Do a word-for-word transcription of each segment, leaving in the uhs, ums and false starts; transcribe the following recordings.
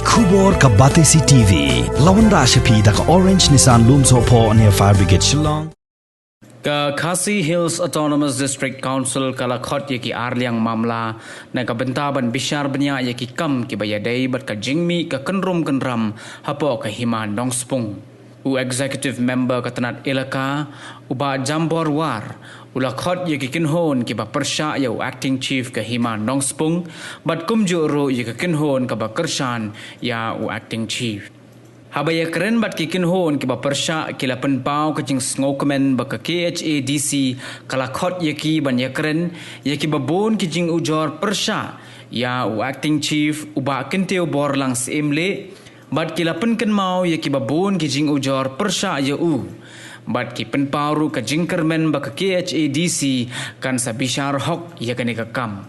Khubor ka Batesi T V. La wanrah sha phi da ka Orange Nissan Lumsohphoh near Fire Brigade Shillong. Ka Khasi Hills Autonomous District Council ka la khot ïa ki arliang mamla na ka bynta ban bishar bniah ïa ki kam kiba ïadei bad ka jingmih ka kynrum kynram hapoh ka Hima Nongspung. U Executive Member ka tnat Elaka, u Bah Jambor War, u la khot ïa ki kynhun kiba pyrshah ïa u Acting Chief ka Hima Nongspung, bad kumjuh ruh ïa ka kynhun kaba kyrshan ïa u Acting Chief. Haba ïakren bad ki kynhun kiba pyrshah, ki la pynpaw ka jingsngewkmen ba ka K H A D C ka la khot ïa ki ban ïakren ïa kiba bun ki jingujor pyrshah ïa u Acting Chief, u Bah Kyntiew Borlang Syiemlieh, bad ki la pynkynmaw ïa kiba bun ki jingujor pyrshah ïa u. Bad ki pynpaw ruh ka jingkyrmen ba ka K H A D C kan sa bishar hok ïa kane ka kam.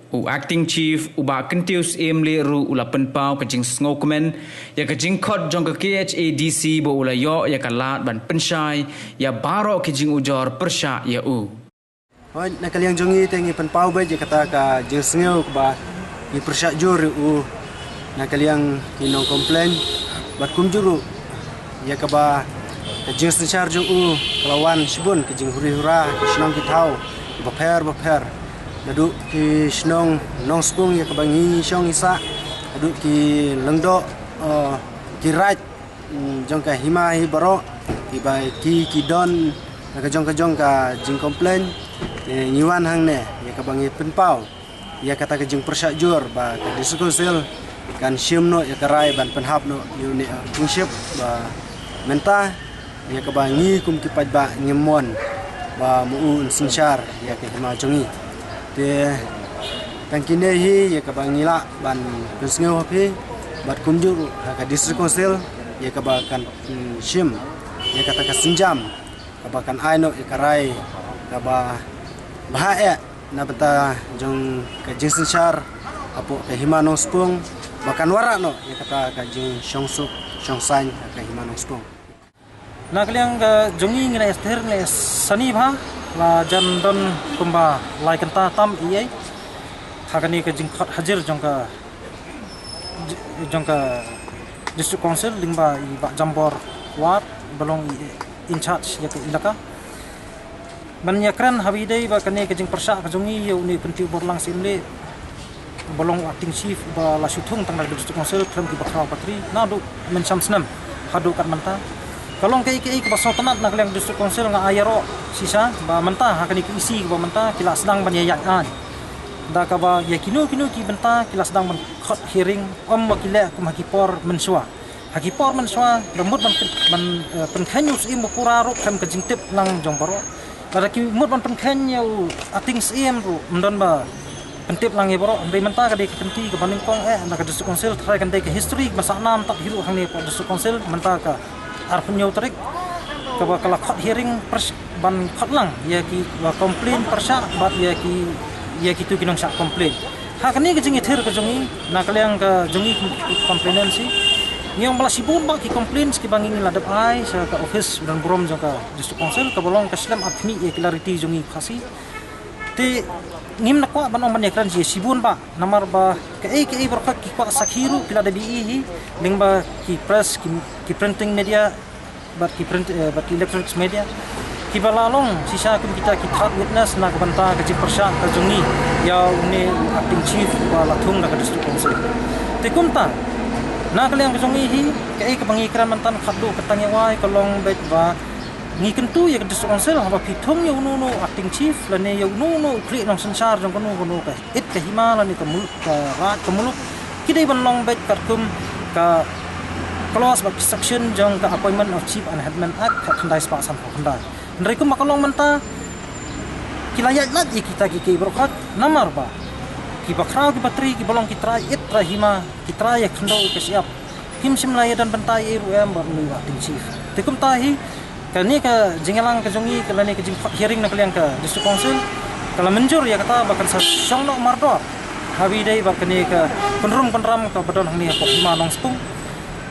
U Acting Chief, u Bah Kyntiew Syiemlieh ruh u la pynpaw ka jingsngewkmen ïa ka jingkhot jong ka K H A D C ba u la ïoh ïa ka lad ban pynshai ïa baroh ki jingujor pyrshah ïa u. Hooid, na ka liang jong ngi te ngi pynpaw beit ïa kata ka jingsngew kaba ngi pyrshah jur ïa u na ka liang ki nong complain, bad kumjuh ruh ïa kaba ka jingsynshar jong u ka la wan shibun ki jinghuri hura ki shnong ki thaw bapher bapher, naduh ki shnong Nongspung ïa kaba ngi shong ngi sah, naduh ki lyngdoh, eh, ki raid, mm, jong ka hima hi baroh, kiba ki, ki don na ka jong ka jong ka jingcomplain, eh, ngi wan hangne ïa kaba ngi pynpaw ïa kata ka jingpyrshah jur ba ka District Council kan shim noh ïa ka rai ban pynhap noh ïa une, eh, kingship ba mynta ïa kaba ngi kum ki paidbah ngim mon ba ma u un synshar ïa ka hima jong ngi. Te tang kine hi ïa kaba ngi lah ban pynsngew ha phi, bad kumjuh ruh ha ka District Council ïa kaba kan, mm, shim ïa kata ka sienjam kaba kan ai noh ïa ka rai kaba bha eh na bynta jong ka jingsynshar hapoh ka hima Nongspung, ba kan wanrah noh ïa kata ka jingshongsuk shongsaiñ ha ka hima Nongspung. Na ka liang ka jong ngi ngi la ïa sdang ngi la ïa sani bha, la jan don kumba lai kynta tam ïa ha kane ka jingkhot hajir jong ka, jong ka District Council lyngba i Bah Jambor War ba long i in charge ïa ka elaka. Ban ïakren ha ba ïadei bad kane ka jingpyrshah ka jong ngi ïa une u Kyntiew Borlang Syiemlieh ba long u Acting Chief ba la shu thung tang na ka District Council khlem ki bakhraw batri naduh mynsham snem haduh kat mynta. Ka long kaei kaei kaba sngewtynnat na ka liang District Council, nga ai ïaroh shisha ba mynta ha kane ka issue kaba mynta ki la sdang ban ïa ïaid aiñ da kaba ïa kino kino ki bynta ki la sdang ban khot hearing, ym ba ki leh kum ha ki por mynshuwa. Ha ki por mynshuwa, da mut ban pyn-, ban, eh, pynkheiñ u Syiem ba pura ruh khlem ka jingtip lang jong baroh. Lada ki mut ban pynkheiñ ïa u Acting Syiem ruh, ym don ba pyntip lang ïa baroh. Hynrei mynta ka dei ka kynti kaba nyngkong eh na ka District Council, tharai kan dei ka history ba sah nam tad hi ruh hangne hapoh District Council, mynta ka arphew hynñiew tarik kaba ka la khot hearing pyrsh-, ban khot lang ïa kiba complain pyrshah bad ïa ki, ïa kitu ki nongshah complain. Ha kane ka jingïathir ka jong ngi na ka liang ka jong ngi kum ki complainant hi, ngi ong ba la shibun bha ki complaints kiba ngi la dep ai sha ka office u nongburom jong ka District Council kaba long ka slem arkhnieh ïa ki lariti jong ngi Khasi. Te ngim nang kwah ban ong ban ïakren ïa shibun bha namar ba kaei kaei baroh ki kwah sakhi ruh ki la dep ïohi hi lyngba ki press, ki, ki printing media bad ki print, eh, bad ki electronics media kiba la long shisha kum kita ki third witness na ka bynta ka jingpyrshah ka jong ngi ïa une u Acting Chief ba la thung da ka District Council. Te kumta na ka liang ka jong ngi hi, kaei kaba ngi kren mynta khatduh ka tang ïa wai ka long beit ba ngi kyntu ïa ka District Council haba phi thung ïa uno uno u Acting Chief lane ïa uno uno u khlieh nongsynshar jong kano kano ka it ka hima lane ka mul-, ka raid ka muluk, ki dei ban long beit katkum ka clause bad section jong ka Appointment of Chief and Headman Act khatkhyndai spah sanphew khyndai. Hynrei kumba ka long mynta ki la ïaid lait ïa kita kiei kiei baroh namar ba kiba khraw kiba tri kiba long ki trai it trai hima, ki trai ïa khyndew ka shyiap, kim shym la ïa don bynta ei ruh em bad une u Acting Chief. Te kumta hi kane ka jingïalang ka jong ngi, ka lane ka jingkhot hearing na ka liang ka District Council ka la mynjur ïa kata ba kan sa shong noh mardor ha ba ïadei bad kane ka kynrum kynram kaba don hangne hapoh hima Nongspung.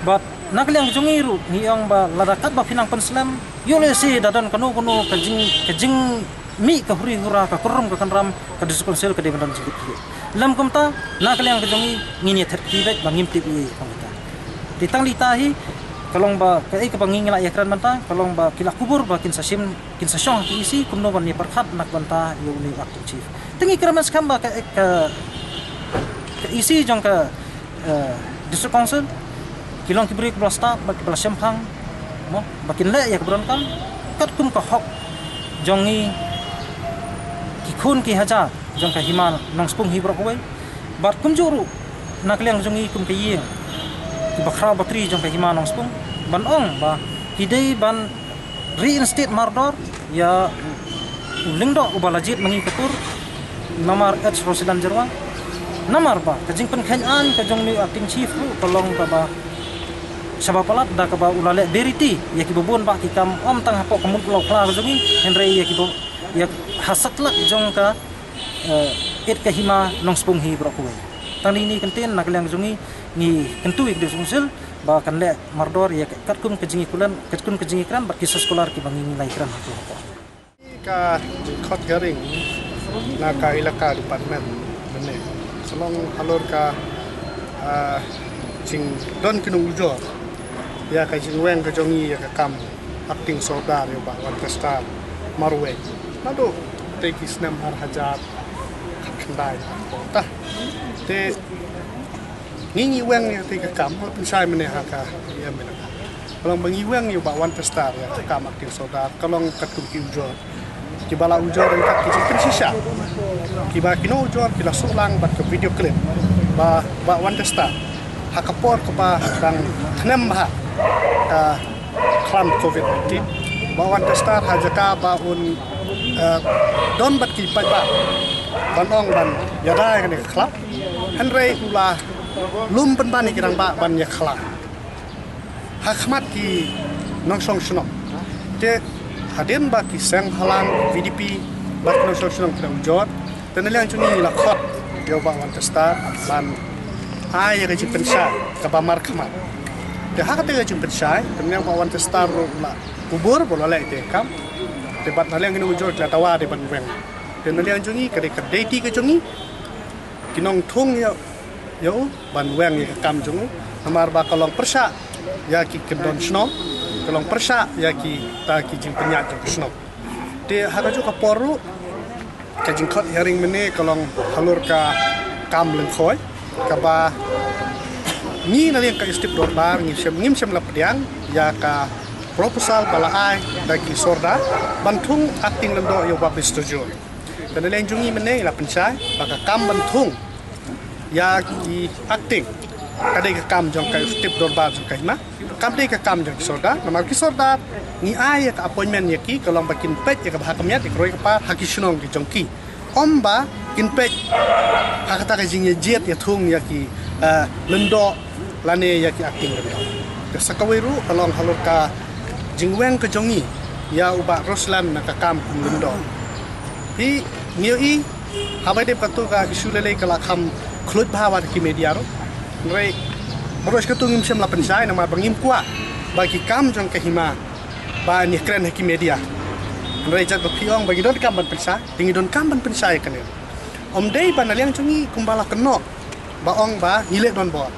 Bad na ka liang ka jong ngi ruh ngi ong ba lada katba phi nang pynslem, ïoh lehse da don kano kano ka jing, ka jingmih ka huri hura ka kynrum ka kynram, ka District Council ka dei ban don jingkit khlieh. Lym kumta na ka liang ka jong ngi ngin ïa thet kti beit ba ngim tip ei ei kum kita. Te tang lei ta hi, ka long ba kaei kaba ngi ngi la ïakren mynta, ka long ba ki la kubur ba kin sa shim, kin sa shong ha ka E C kumno ban ïa pyrkhat na ka bynta ïa une u acting chief. Te ngi kren mynskhem ba ka, ka, ka E C jong ka, eh, District Council ki long ki briew kiba la stad bad kiba la shemphang, mo, ba kin leh ïa kaba donkam katkum ka hok jong ngi, ki khun ki hajar jong ka hima Nongspung hi baroh kawei. Bad kumjuh ruh na ka liang jong ngi kum ka ïing kiba khraw batri jong ka hima Nongspung, ban ong ba ki dei ban reinstate mardor ïa u lyngdoh uba la jied ma ngi ka tur, namar H Rosilan Jyrwa. Namar ba ka jingpynkheiñ aiñ ka jong une u acting chief ruh ka long kaba shaba palat da kaba u la leh beriti ïa kiba bun bah ki kam, ym tang hapoh ka mut Lawkhla ka jong ngi, hynrei ïa kiba, ïa ha satlak jong ka, eh, ïit ka hima Nongspung hi baroh kawei. Tang ine i kyntien na ka liang jong ngi, ngi kyntu ïa ka District Council ba kan leh mardor ïa katkum ka jingïakren, katkum ka jingïakren bad ki soskular kiba ngi ngi la ïakren hato hato. Ka jingkhot hearing na ka elaka department mynne ka long halor ka, ah, jingdon ki nongujor ïa ka jingweng ka jong ngi ïa ka kam acting sordar ïa u Bah Wanchester Marwein. Naduh te ki snem ar hajar khatkhyndai. Te ngi ngi weng ïa te ka kam, pynshai mynne ha ka ïa mynne. Ka long ba ngi weng ïa u Bah Wanchester ïa ka kam acting sordar, ka long katkum ki ujor kiba la ujor ryngkat ki jingpynshisha. Kiba ki nongujor ki la suh lang bad ka video clip ba, Bah Wanchester ha ka por kaba dang khnem bha ka khlam covid nineteen, Bah Wanchester ha jaka ba un, eh, don bad ki paidbah ban ong ban ïada ïa kane ka khlam, hynrei u la lum pynban ïa ki rangbah ban ïakhlad ha khmat ki nongshong shnong. Te hadien ba ki seng bhalang V D P bad ki nongshong shnong ki la ujor, te na liang jong ngi ngi la khot ïa u Bah Wanchester ban ai ïa ka jingpynshai kaba markhmat. Te ha kata ka jingpynshai te na liang Bah Wanchester ruh u la kubur ba u la leh ïa te ka kam. Te bad na liang ki nongujor ki la dawa de ban weng. Te na liang jong ngi ka dei ka duty ka jong ngi ki nongthung ïa, ïa u ban weng ïa ka kam jong u, namar ba ka long pyrshah ïa ki kyndon shnong, ka long pyrshah ïa kita ki jingpynïaid jong ka shnong. Te ha kajuh ka por ruh ka jingkhot hearing mynne ka long halor ka kam lyngkhoi kaba ngi na liang ka Executive Dorbar ngi shem, ngim shem la pdiang ïa ka proposal ba la ai da ki sordar ban thung acting lyngdoh ïa u Bah Bistor Joy. Te na liang jong ngi mynne ngi la pynshai ba ka kam ban thung ïa ki acting ka dei ka kam jong ka Executive Dorbar jong ka hima, kam dei ka kam jong ki sordar. Namar ki sordar ngi ai ïa ka appointment ïa ki ka long ba kin peit ïa ka bha ka miat ïa ka roi ka par ha ki shnong ki jong ki, ym ba kin peit ha kata ka jingïajied ïathung ïa ki, eh, lyngdoh lane ïa ki acting lyngdoh. Te sa kawei ruh ka long halor ka jingweng ka jong ngi ïa u Bah Roslan na ka kam kum lyngdoh. Phi, ngi ïohi haba ïadei bad katu ka issue lei lei ka la kham khluit bha wat ki media ruh. Hynrei baroh shi katu ngim shem la pynshai namar ba ngim kwah ba ki kam jong ka hima ba ngi kren ha ki media. Hynrei jait ba phi ong ba ngi donkam ban pynshai, te ngi donkam ban pynshai kane. Ym dei ba na liang jong ngi kumba la kynnoh ba ong ba ngi leh donbor.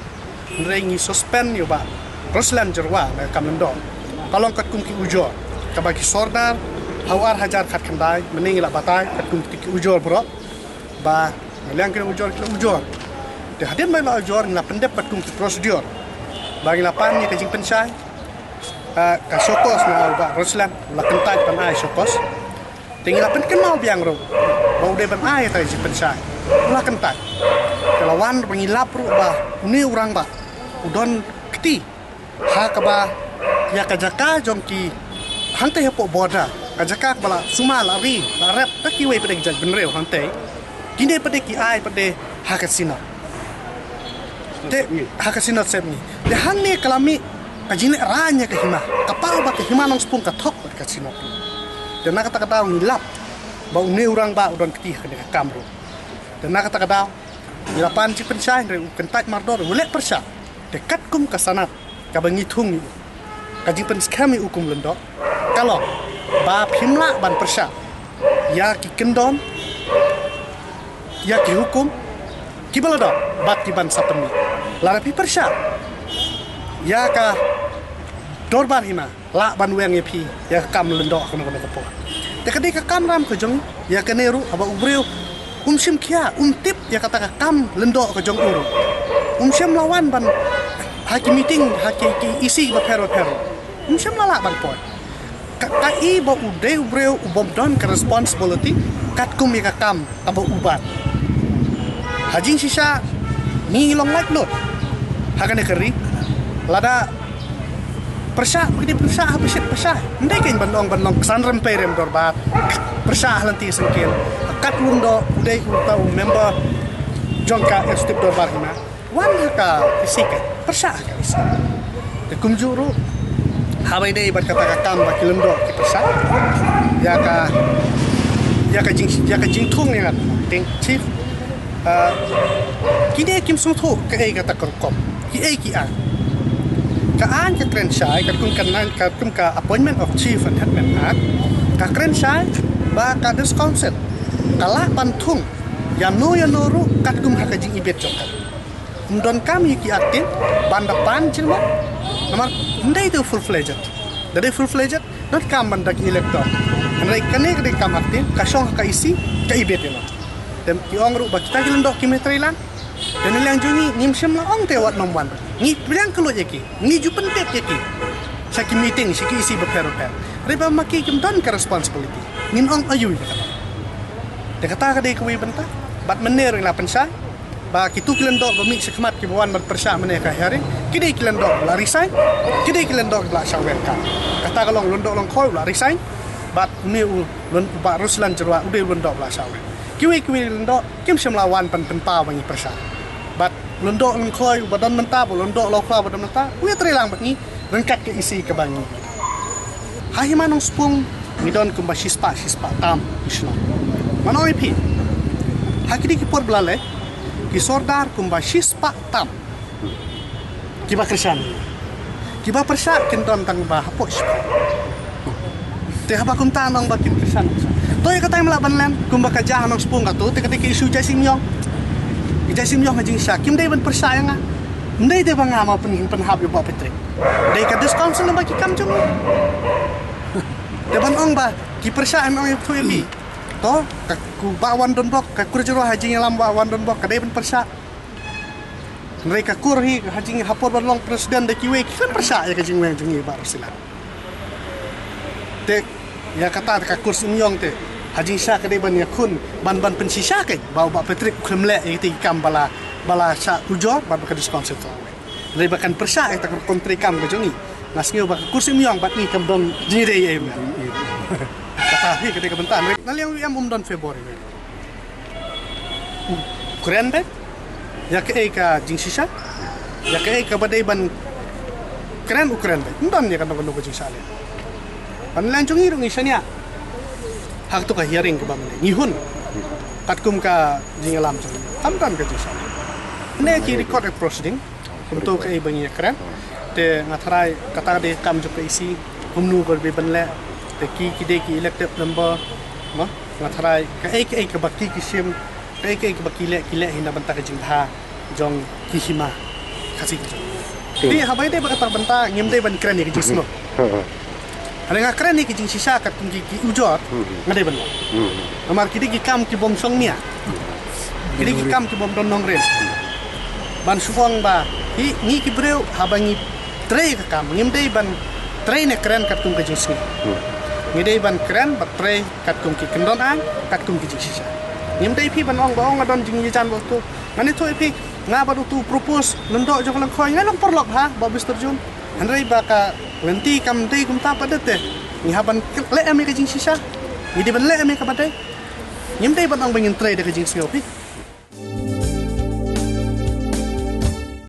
Hynrei ngi suspend ïa u Bah Roslan Jyrwa na ka kam lyngdoh. Ka long katkum ki ujor kaba ki sordar ha u ar hajar khatkhyndai mynne ngi la batai katkum ki ujor baroh ba na liang ki ujor ki la ujor. Te hadien ba la ujor ngi la pyndep katkum ki procedure ba ngi la pan ïa ka jingpynshai, ah, ka show cause na u Bah Roslan, u la kyntait ban ai show cause. Te ngi la pynkynmaw biang ruh ba u dei ban ai ïa ka jingpynshai, u la kyntait. Te la wan ba ngi lap ruh ba une u rangbah u don kti ha kaba ïa ka jaka jong ki hangtei hapoh border, ka jaka kaba la sumar la ri la rep da kiwei pat de ki jaitbynriew hangtei, kine pat de ki ai pat de ha ka Synod. Te ha ka Synod Sepngi. Te hangne ka la mih ka jingleh rain ïa ka hima, ka paw ba ka hima Nongspung ka thok bad ka Synod. Te na kata ka daw ngi lap ba une u rangbah u don kti ha kane ka kam ruh. Te na kata ka daw ngi la pan jingpynshai, hynrei u kyntait mardor, u leh pyrshah. Te katkum ka sanad kaba ngi thung ïa u, ka jingpynskhem ïa u kum lyngdoh ka long ba phim lah ban pyrshah ïa ki kyndon, ïa ki hukum kiba la don bad ki ban sa pynmih. Lada phi pyrshah Ïa ka Dorbar Hima lah ban weng ïa phi ïa ka kam lyngdoh kano kano ka por. Te ka dei ka kamram ka jong ïa kane ruh haba u briew um shim khia, um tip ïa kata ka kam lyngdoh ka jong u ruh. Um shym la wan ban ha ki meeting, ha ki, ki E C bapher bapher. Um shym la lah ban poi. Ka, ka i ba u dei u briew u bym don ka responsibility katkum ïa ka kam kaba u bat. Ha jingshisha ngi long laitluid ha kane ka ri. Lada pyrshah, ba ki dei pyrshah ha pyrshit pyrshah. Ym dei kein ban ong ban long ksan rympei rem dorbar. Pyrshah ha lynti syngkien. Kat u lyngdoh u dei uta u member jong ka executive dorbar hima. Wan ha ka E C kein, pyrshah ha ka E C. Te kumjuh ruh haba ïadei bad kata ka kam ba ki lyngdoh ki pyrshah ïa ka, ïa ka jing, ïa ka jingthung ïa nga, acting chief. Ah, kine kim sngewthuh kaei kata ka rukom, kiei ki aiñ. Ka aiñ ka kren shai katkum ka nan, katkum ka Appointment of Chief and Headman Act, ka kren shai ba ka District Council ka lah ban thung ïano ïano ruh katkum ha ka jingibit jong ka. Ym donkam ïa ki acting ban da pan jingmut. Namar ym dei te full fledged. Da dei full fledged donkam ban da ki elector. Hynrei kane ka dei kam acting, ka shong ha ka E C, ka ibit ïa nga. Te ki ong ruh ba kita ki lyngdoh kim trei lang. Te na liang jong ngi ngim shym la ong te wat nym wan. Ngi pdiang kylluid ïa ki, ngi ju pyntip ïa ki sha ki meeting, sha ki E C bapher bapher. Hynrei ba ma ki kim don ka responsibility, ngin ong aïu ïa kata. Te kata ka dei kawei bynta. Bad mynne ruh ngi la pynshai ba kito ki lyngdoh ba mih shakhmat kiba wan ban pyrshah mynne ka hearing, ki dei ki lyngdoh ba la resign, ki dei ki lyngdoh ba la shah weng kam. Kata ka long lyngdoh Lyngkhoi u la resign, bad une u lyng-, u Bah Ruslan Jyrwa u dei u lyngdoh ba la shah weng. Kiwei kiwei lyngdoh kim shym la wan ban pynpaw ba ngi pyrshah. Bad lyngdoh Lyngkhoi uba don mynta, bad lyngdoh Lawkhla uba don mynta, u ïatrei lang bad ngi ryngkat ka E C kaba ngi. Ha Hima Nongspung ngi don kumba shispah, shispah tam ki shnong. Ngan ong ïa phi, ha kine ki por ba la leit, ki sordar kumba shispah tam kiba kyrshan, kiba pyrshah kin don tang ba hapoh shipor. Te haba kumta nong ba kin kyrshan. To ïa kata im lah ban len kumba ka jia ha Nongspung kato, te ka dei ka issue Jaisim Ïong. Ka Jaisim Ïong ha jingshisha kim dei ban pyrshah ïa nga. Ym dei te ba nga ma pyn, pynhap ïa u Bah Patrick. Dei ka District Council nong ba ki kam jong u. Te ban ong ba ki pyrshah, ngan ong ïa phi. To ka, u Bah Wandonbok, ka kur Jyrwa ha jingïalam Bah Wandonbok ka dei ban pyrshah. Hynrei ka kur hi ha jing, ha por ban long president da kiwei ki khlem pyrshah ïa ka jingweng jong ngi Bah Ruslan. Te ïa kata ka kur Sim Ïong te ha jingshisha ka dei ban ïakhun, ban, ban pynshisha kein ba u Bah Patrick u khlem leh ïa kata ki kam ba la, ba la shah ujor bad ba ka District Council. Hynrei ba kan pyrshah ïa kata ka rukom treikam ka jong ngi, nga sngew ba ka kur Sim Ïong bad ngi kam don jingïadei ei ei. Kata hi ka dei ka bynta. Hynrei na liang u E M um don favour ïa ngi. U kren beit ïa kaei ka jingshisha, ïa kaei kaba dei ban kren u kren beit. Ym don ïa kano kano ka jingshah leh. Ban leh jong ngi ruh ngi shaniah ha kato ka hearing kaba mynne ngi hun katkum ka jingïalam jong ngi. Kam don ka jingshah leh. Ne ki record proceeding. Kumto kaei ba ngi ïa kren. Te nga tharai kata ka dei ka kam jong ka E C, kumno ba dei ban leh. Te ki, ki dei ki elected member, ma, nga tharai kaei kaei kaba ki, ki shim, kaei kaei kaba ki leh, ki leh hi na bynta ka jingbha jong ki hima Khasi ka jong. Te haba ïadei bad kata ka bynta ngim dei ban kren ïa ka jingsngew. Hynrei nga kren ïa ki jingshisha katkum ki, ki ujor, nga dei ban ong. Namar ki dei ki kam ki bym shongnia. Ki dei ki kam ki bym don nongrim. Ban shu ong ba hi, ngi ki briew haba ngi trei ka kam, ngim dei ban trei ne kren katkum ka jingsngew. Ngi dei ban kren bad trei katkum ki kyndon aiñ, katkum ki jingshisha. Ngim dei phi ban ong ba ong nga don jingïajan bad uto. Ngan ïathuh ïa phi, nga bad uto u propose lyngdoh jong ka Lyngkhoi ngi long paralok ha Bah Mister Jun. Hynrei ba ka lynti kam dei kumta pat de te ngi hap ban leh em ïa ka jingshisha. Ngi dei ban leh em ïa kaba dei. Ngim dei ban ong ba ngin trei da ka jingsngew phi.